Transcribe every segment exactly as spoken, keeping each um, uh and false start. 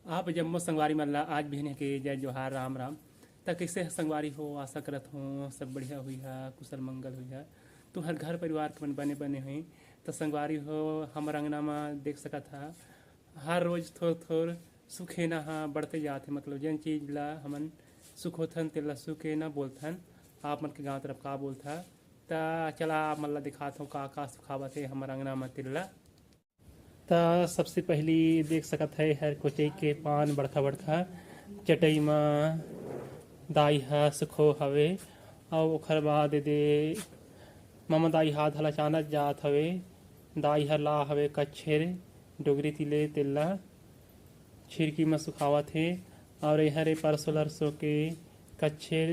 आप जम्मो संगवारी मन ला आज बिहने के जय जोहार, राम राम। त कइसे ह संगवारी हो? आशा करत हों सब बढ़िया होही, कुशल मंगल होही। तुहर घर परिवार के मन बने बने होही। त संगवारी हो, हमर अंगना म देख सकत हा, हर रोज थोर थोर सुखेना ह बढ़ते जात हे। मतलब जेन चीज ला हमन सुखोथन तेला सुखेना बोलथन। आप मन के गांव तरफ का बोलथा? त चला आप मन ला दिखात हों का का सुखावत हे हमर अंगना म तेला। त सबसे पहिली देख सकत हे हर कोचई के पान बड़खा बड़खा चटई म दाई ह सुखो हवे। अउ ओखर बाद एदे ममा दाई हाथ हला चानत जात हवे। दाई ह ला हवे कच्छेर डोगरी तिले तेला छिड़की म सुखावत हे। अउ एहर ए परसों लरसों के कच्छेर,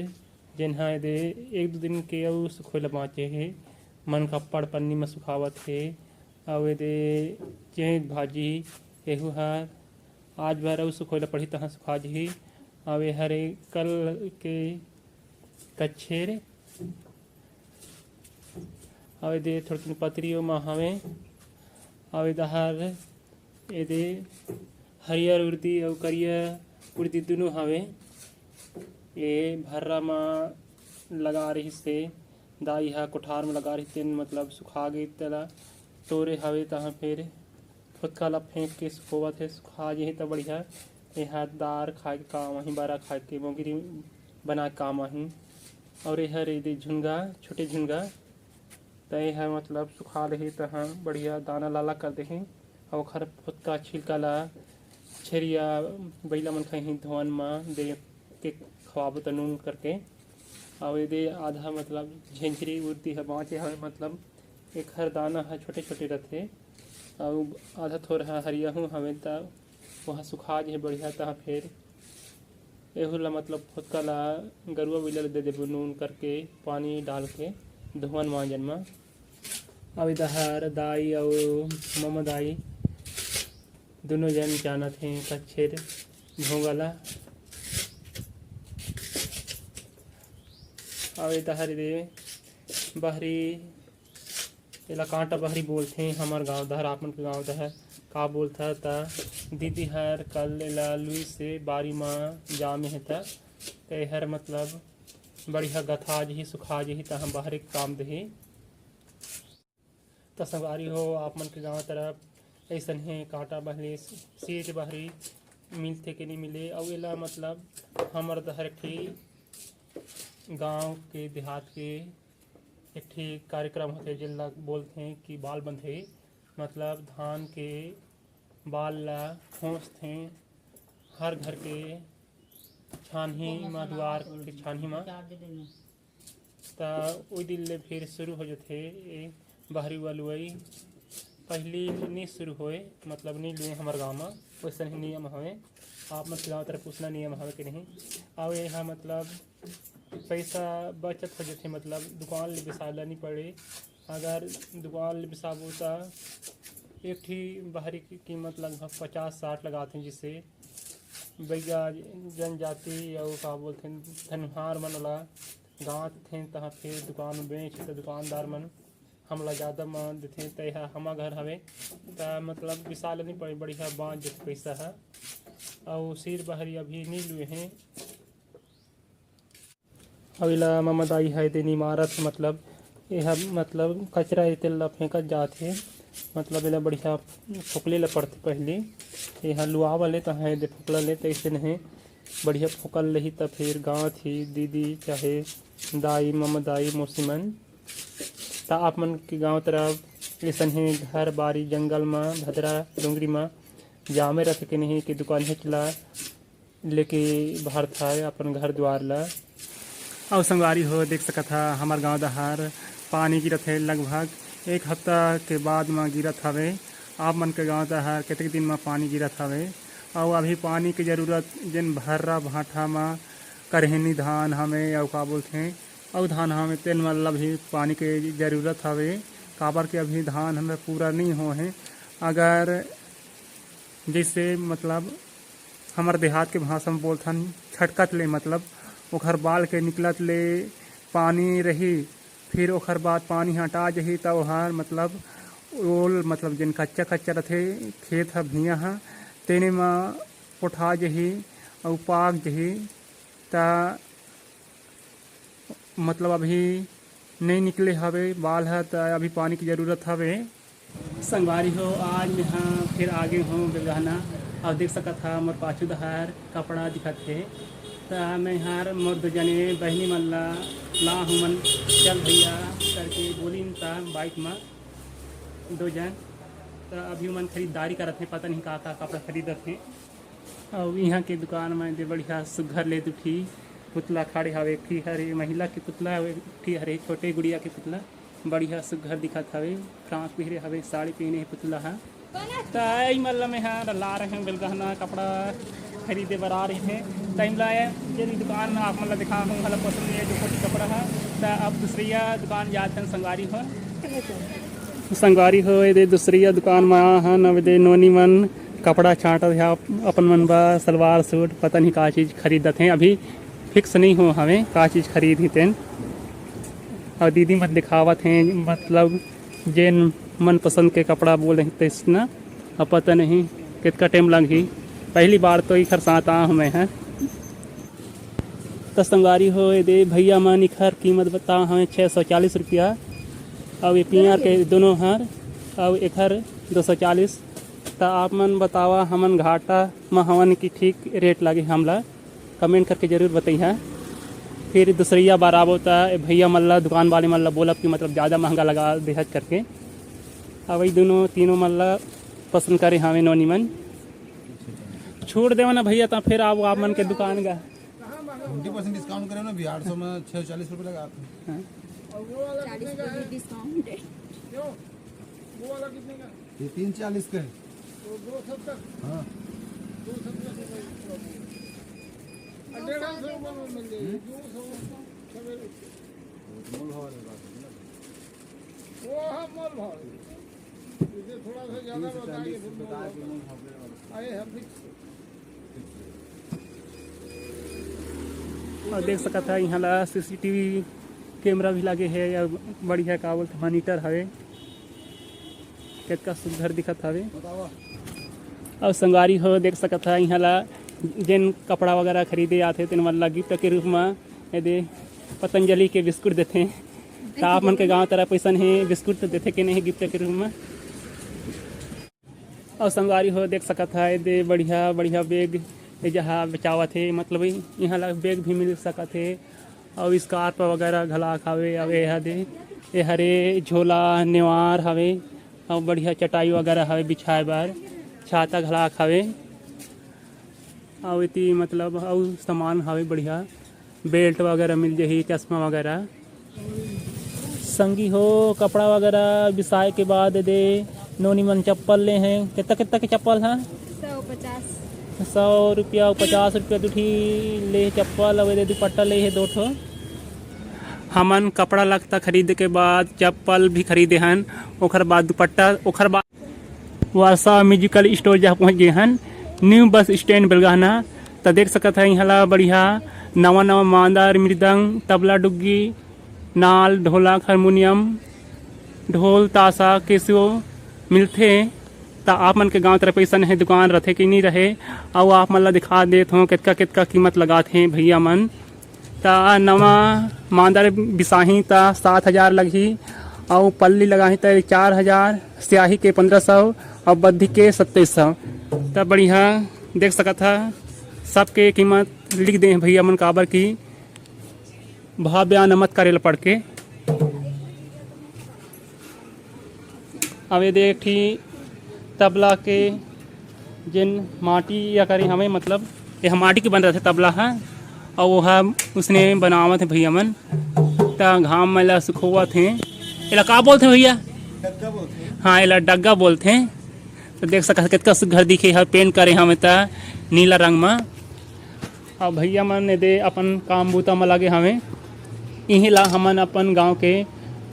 जेन ह एदे एक दू दिन के अउ सुखोय ल बाँचे हे, मन कप्पड़ पन्नी म सुखावत हे। अउ एदे चेंच भाजी, एहू हर आज भर अउ सुखोय ल पड़ही, तहाँ सुखा जही। अउ एहर ए कल के कच्छेर, अउ एदे थोड़किन पतरी ओमा हवे। अउ एदे हर एदे हरियर उरदी अउ करिया उरदी दुनो हवे। ए भर्रा म लगा रहिस हे, दाई ह कोठार म लगा रहिस, तेन मतलब सुखा गे, तेला तोरे हवे, तहाँ फेर फुतका ला फेंक के सुखोवत हे। सुखा जही त बढ़िया, एहा दार खाए के काम आही, बरा खाए के, मोगरी बनाए के काम आही। अउ एहर एदे झुनगा, छोटे झुनगा, त एहर मतलब सुखा लेही, तहाँ बढ़िया दाना लाला कर देही। अउ ओखर फुतका छिलका ला छेरिया बइला मन खाही धोवन म दे के खवाबो त नून करके। अउ एदे आधा मतलब झेंझरी उरदी ह बाँचे हवे, मतलब एखर दाना ह छोटे छोटे रथे। अउ आधा थोरहा हरियाहू हवे, त ओहा सुखा जही बढ़िया, तहाँ फेर एहू ला मतलब फुतका ला गरुआ बइला ला दे देबो नून करके, पानी डाल के धोवन मांजन म। अउ इधर दाई अउ ममा दाई दुनों जन जानत हे कच्छेर भोंगा ला। अउ इधर दे बहरी, एला कांटा बहरी बोलथे हमर गांव डहर। आप मन के गांव डहर का बोलथा? त दीदी हर कल एला लुइस हे बारी म जामे हे, त एहर मतलब बढ़िया गथा जही, सुखा जही, त हम बहरे के काम देही। त संगवारी हो, आप मन के गांव तरफ अइसन हे कांटा बहरी, सीट बहरी मिलथे के नहीं मिले? अउ एला मतलब हमर डहर के गांव के देहात के एक ठी कार्यक्रम होथे, जेन ला बोलथे कि बाल बंधे, मतलब धान के बाल ला खोंचथे हर घर के छानही म, दुआर के छानही म। त ओई दिन ले फिर शुरू हो जथे ए बहरी वा लुवई। पहिली नी शुरू होए, मतलब नी लुए हमर गांव म, वैसन ही नियम हवे। आप मन के गांव तरफ उसना नियम हवे कि नहीं? अउ एहा मतलब पैसा बचत हो जथे, मतलब दुकान ले बिसाए ला नी पड़े। अगर दुकान ले बिसाबो त एक ठी बहरी के कीमत लगभग पचास साठ लगाथे, जिससे बइगा जनजाति अउ का बोलथे धनिहार मन ला गांव देथे, तहाँ फिर दुकान में बेच त दुकानदार मन हमला जादा म देथे। त एहा हमर घर हवे, त मतलब बिसाए ला नी पड़े, बढ़िया बांच जथे पैसा ह। अउ सीर बहरी अभी नी लुए हे। अउ एला ममा दाई ह एदे निमारत हे, मतलब एहा मतलब कचरा ए तेल ला फेंकत जात हे, मतलब एला बढ़िया फोकले ला पड़थे पहिली। एहा लुआ वाले तहाँ एदे फोकला ले, तइसे नहीं बढ़िया फोकल लेही त फिर गाँव थी दीदी चाहे दाई, ममा दाई, मौसी मन। त आप मन के गाँव तरफ अइसन हे घर बारी जंगल म, भदरा डोंगरी म जामे रथे के नहीं कि दुकान हेच ला लेके बहरत हवे अपन घर दुआर ला। अउ संगवारी हो, देख सकत हा, हमर गांव डहार पानी गिरत हे, लगभग एक हफ्ता के बाद म गिरत हवे। आप मन के गांव डहार कतेक दिन म पानी गिरत हवे? अउ अभी पानी के जरूरत जेन भर्रा भाठा म करहेनी धान हवे, अउ का बोलथे, अउ धान हवे, तेन मन ला भी पानी के जरूरत हवे, काबर के अभी धान हवे पूरा नई होहे। अगर जैसे मतलब हमर देहात के भाषा में बोलथन, छटकत ले, मतलब ओखर बाल के निकलत ले पानी रही, फिर ओखर बाद पानी हटा जही, त ओहर मतलब ओल, मतलब जेन कच्चा कच्चा रथे खेत ह, भुइयां ह, तेने म कोठा जही अउ पाक जही, त मतलब अभी नइ निकले हवे बाल ह, त अभी पानी के जरूरत हवे। संगवारी हो, आज मैं ह फिर आगे हूँ बेलगहना। अउ देख सकत ह मोर पाछू डहर कपड़ा दिखत हे। त मैं हर मोर दो जने बहिनी मन ला ला हूँ मन, चल भैया करके बोलिन त बाइक म दो जन। त अभी मन खरीदारी करत हे, पता नहीं का का कपड़ा खरीदत हे। अउ इहाँ के दुकान म दे बढ़िया सुग्घर ले दू ठी पुतला खड़े हवे, एक ठी हरे महिला के पुतला, अउ एक ठी हरे छोटे गुड़िया के पुतला। बढ़िया सुग्घर दिखत हवे, फ्रॉक पहिरे हवे, साड़ी पहिने हे पुतला ह। त ई मन ल मैं ह ला रहे हूँ बेलगहना कपड़ा खरीदे बर आ रहे हैं। त इमला ये दुकान में आप मन ल दिखा हूँ, हला पसंद नहीं है जो कोटी कपड़ा है। त अब दूसरिया दुकान जात हन संगवारी हो। संगवारी हो, एदे दूसरिया दुकान में आ हन, अब एदे नोनी मन कपड़ा छांटत हे आप-, अपन मन बर सलवार सूट, पता नहीं का चीज खरीदत हे, अभी फिक्स नहीं हो हवे का चीज खरीद ही तेन। अउ दीदी मन दिखावत हे, मतलब जेन मनपसंद के कपड़ा बोल रहे तइसना। अब पता नहीं कितका टाइम लगही, पहली बार तो एखर साथ आ हूँ मैं ह। त संगवारी हो, एदे भैया मन एखर कीमत बता हवे छः सौ चालीस रुपया, अउ ये पियर के दोनों हर, अउ एखर दो सौ चालीस। त आप मन बतावा, हमन घाटा म हवन कि ठीक रेट लागे हमला, कमेंट करके जरूर बतइहा। फिर दूसरिया बार आबो त ए भैया मन ला, दुकान वाले मन ला बोलब कि मतलब ज़्यादा महंगा लगा देहत करके। अब ये दोनों तीनों मन ला पसंद करे हवे नोनी मन। छूट देवा ना भैया, त फिर आबो आप मन के दुकान का। ट्वेंटी परसेंट डिस्काउंट करे ना भैया, आठ सौ में छः सौ चालीस रुपये लगा आप। हाँ। चालीस रुपये डिस्काउंट है। ये तीन चालीस का है। हाँ। अउ देख सकत ह, इहाँ ला सीसीटीवी कैमरा भी लगे हे, अउ बढ़िया का बोलथे, मॉनिटर हवे, कतका सुघर दिखत हवे। अउ संगवारी हो, देख सकत ह, इहाँ ला जेन कपड़ा वगैरह खरीदे आथे, तेन मन ला गिफ्ट के रूप म एदे पतंजलि के बिस्कुट देथे। त आप मन के गांव तरफ अइसन हे, बिस्कुट तो देथे के नहीं गिफ्ट के रूप म? अउ संगवारी हो, देख सकत ह, एदे बढ़िया बढ़िया बैग ए जगह बेचावत हे, मतलब इहाँ ला बैग भी मिल सकत हे, अउ स्कार्फ वगैरह घलाक हवे। अउ एहा दे, ए हरे झोला नेवार हवे, अउ बढ़िया चटाई वगैरह हवे बिछाए बर, छाता घलाक हवे, अउ एती मतलब अउ सामान हवे बढ़िया। बेल्ट वगैरह मिल जही, चश्मा वगैरह। संगी हो, कपड़ा वगैरह बिसाए के बाद एदे नोनी मन चप्पल ले हे। कितना, कितना के चप्पल हे? सौ पचास। सौ रुपया अउ पचास रुपया दू ठी ले हे चप्पल, अउ एदे दुपट्टा ले हे दो ठो। हमन कपड़ा लत्ता खरीदे के बाद चप्पल भी खरीदे हन, ओखर बाद दुपट्टा, ओखर बाद वर्षा म्यूजिकल स्टोर जहाँ पहुँच गए हन, न्यू बस स्टैंड बेलगाहना। त देख सकत ह, इहाँ ला बढ़िया नवा नवा मांदर, मृदंग, तबला, डुग्गी, नाल, ढोलक, हारमोनियम, ढोल, तासा, केसियो मिलथे। त आप मन के गांव तरफ अइसन हे दुकान रथे कि नहीं रहे, अउ आप मन ला दिखा देत हों, कितका कितका कीमत लगात हे भैया मन। त नवा मांदर बिसाही त सात हजार लगही, अउ पल्ली लगाही त चार हजार, स्याही के पंद्रह सौ, अउ बद्धी के सत्ताईस सौ। त बढ़िया देख सकत ह, सबके कीमत लिख दे हे भैया मन, काबर कि भाव बयान मत करे ल पड़ के। अब एदे एक ठी तबला के जेन माटी या करे हवे, मतलब ये ह माटी के बन रथे तबला ह, अउ वो ह उसने बनावत हे भैया मन। त घाम में ला सुखोवत हे। एला का बोलथे भैया? हाँ, एला डग्गा बोलथे। त देख सकत ह, कितका सुघर दिखे हे, पेंट करे हवे त नीला रंग म। अउ भैया मन एदे अपन काम बूता म लगे हवे। इही ला हमन अपन गांव के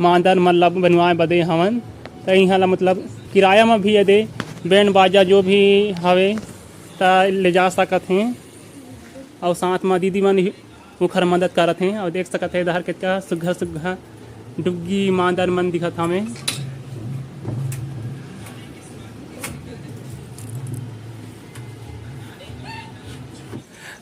मांदर मन ला बनवाए बदे हवन। त इहाँ ला मतलब किराया म भी एदे बैंड बाजा जो भी हवे त ले जा सकत हे। अउ साथ म दीदी मन भी ओखर मदद करत हे। अउ देख सकत हे, एदे हर कितका सुघर सुघर डुग्गी मांदर मन दिखत हवे।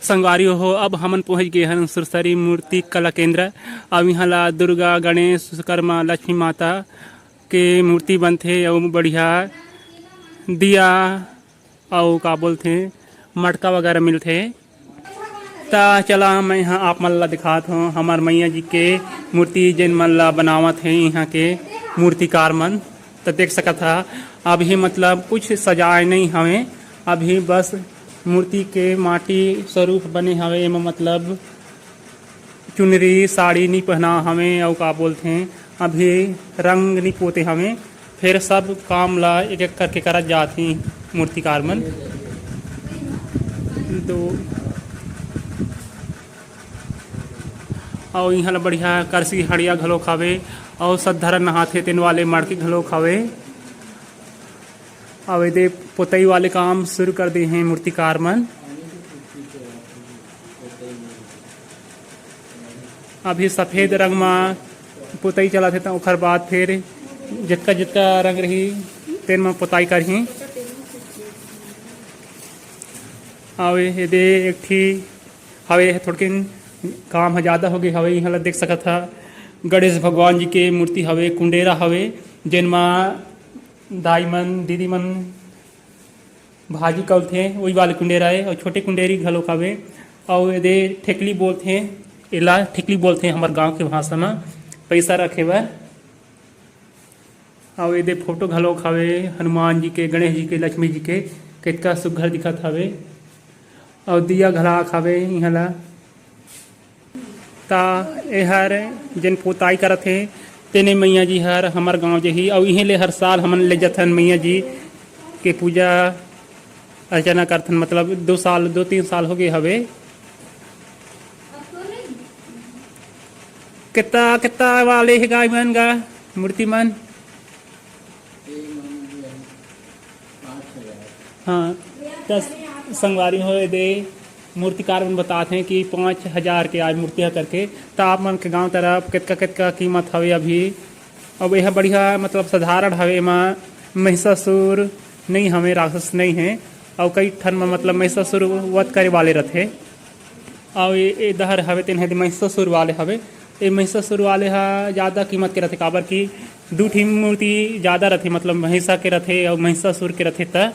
संगवारी हो, अब हमन पहुंच गे हन सुरसरी मूर्ति कला केंद्र। अब इहां ला दुर्गा, गणेश, विश्वकर्मा, लक्ष्मी माता के मूर्ति बनथे अउ बढ़िया दिया अउ का बोलथे, मटका वगैरह मिलथे। त चला, मैं ह आप मन ला दिखात हूँ हमर मैया जी के मूर्ति, जेन मन ला बनावत हे इहाँ के मूर्तिकार मन। त देख सकत हा, अभी मतलब कुछ सजाए नहीं हवे, अभी बस मूर्ति के माटी स्वरूप बने हवे। एमा मतलब चुनरी साड़ी नहीं पहना हवे, अउ का बोलथे, अभी रंग नहीं पोते हवे। फिर सब काम ला एक एक करके करत जात ही मूर्तिकार मन। तो अउ इहाँ ला बढ़िया करसी हड़िया घलोक हवे, अउ सद्धरन नहाथे तेन वाले मड़की घलोक हवे। अउ एदे पोतई वाले काम शुरू कर दे हैं मूर्तिकार मन। अभी सफेद रंग म पोतई चलत हे, त ओखर बाद फिर जतका जतका रंग रही, तेन म पोताई करही। अउ एदे एक ठी हवे, थोड़किन काम ह जादा हो गे हवे। इहाँ ला देख सकत हा, गणेश भगवान जी के मूर्ति हवे, कुंडेरा हवे, जेन म दाई मन, दीदी मन भाजी कलथे, वही वाले कुंडेरा हे। अउ छोटे कुंडेरी घलोक हवे। अउ एदे ठेकली बोलथे, एला ठेकली बोलथे हमर गांव के भाषा म, पैसा रखे बर। अउ एदे फोटो घलोक हवे हनुमान जी के, गणेश जी के, लक्ष्मी जी के, कतका सुग्घर दिखत हवे। अउ दिया घलाक हवे इहाँ ला। ता एहर जेन पोताई करत हे, तेने मैया जी हर हमर गांव जे ही, अउ इहें ले हर साल हमन ले जथन मैया जी के पूजा अर्चना करथन। मतलब दो साल, दो तीन साल हो गए हवे। कितना, कितना वाले हे गाय मन गा, मूर्ति मन? हाँ, त संगवारी हो, एदे मूर्तिकार मन बतात हे कि पाँच हजार के आज मूर्ति ह करके। त आप मन के गांव तरफ कितका, कितका कीमत हवे अभी? अब यह बढ़िया, मतलब, साधारण हवे, एमा महिषासुर नहीं हवे, राक्षस नहीं हे। अउ कई ठन म, मतलब, महिषासुर वध करे वाले रथे। अउ ए, ए डहर हवे, तेन ह महिषासुर वाले हवे। ए महिषासुर वाले ह जादा कीमत के रथे, काबर कि दू ठी मूर्ति जादा रथे, मतलब, महिषा के रथे अउ महिषासुर के रथे। त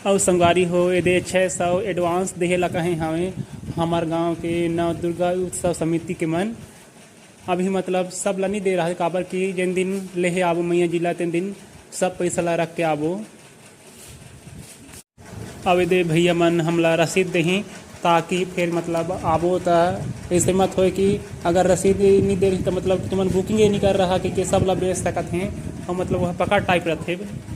अउ संगवारी हो, एदे छः सौ advance देहे ला कहे हवे हमर गांव के नव दुर्गा उत्सव समिति के मन। अभी, मतलब, सब ला नहीं दे रहा है, काबर कि जेन दिन लेहे आबो मैया जी ला, तेन दिन सब पैसा ला रख के आबो। अउ एदे भैया मन हमला रसीद देही, ताकि फिर, मतलब, आबो त ऐसे मत होए कि अगर रसीद नहीं दे रही त, मतलब, तुमन booking ही नहीं कर रहा कि, कि सब ला बेच सकत हे। अउ, मतलब, वह पकड़ type रथे।